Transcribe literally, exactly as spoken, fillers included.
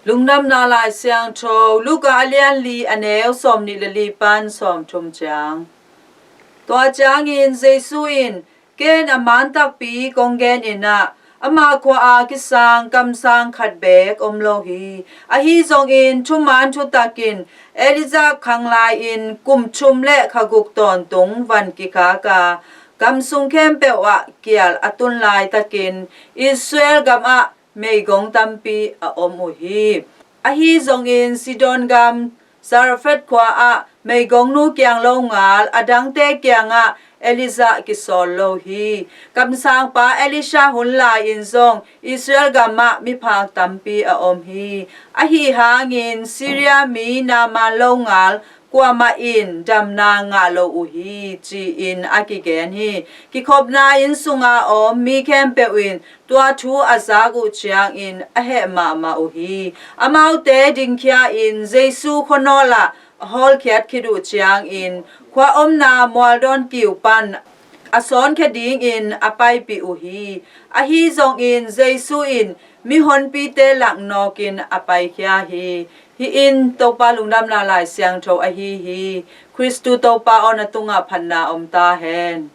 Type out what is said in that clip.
Lungdamna Lai Siangtho Luka a lian li, a neu sawmnih le li pan sawmthum ciang. Tua ciangin Jesu in, "Ken a man takpi kong gen in ah, ama khua-a kisang kamsang khat beek om lo hi. Ahi zongin thuman thutakin Elijah khang lai-in kum thum le kha guk tawntung van kikhak a, gam sung khempeuh ah kial a tun laitakin Israel gamah meigong tampi a om uh hi. Ahi zongin Sidon gam Zarephath khua-ah meigongnu kiang longal a dangte kiangah Elijah kisawl lo hi. Kamsangpa Elisha hun lai-in zong Israel gamah miphak tampi a om hi. Ahi hangin Syria mi Naaman longal kuamah in damna ngah lo uh hi," ci-in a kigen hi. Kikhopna inn sunga om mi khempeuh in tua thu a zak uh ciangin a heh mahmah uh hi. Amaute dingkhia-in Jesu khuanawl ah a hawlkhiat khit uh ciangin khua omna mualdawn kiu pan a sawnkhia dingin a paipih uh hi. Ahi zongin Jesu in mihonpite lak nawkin a paikhia hi. Hih in Topa Lungdamna Lai Siangtho ahi hi. Khristu Topa aw, na tungah phatna om ta hen.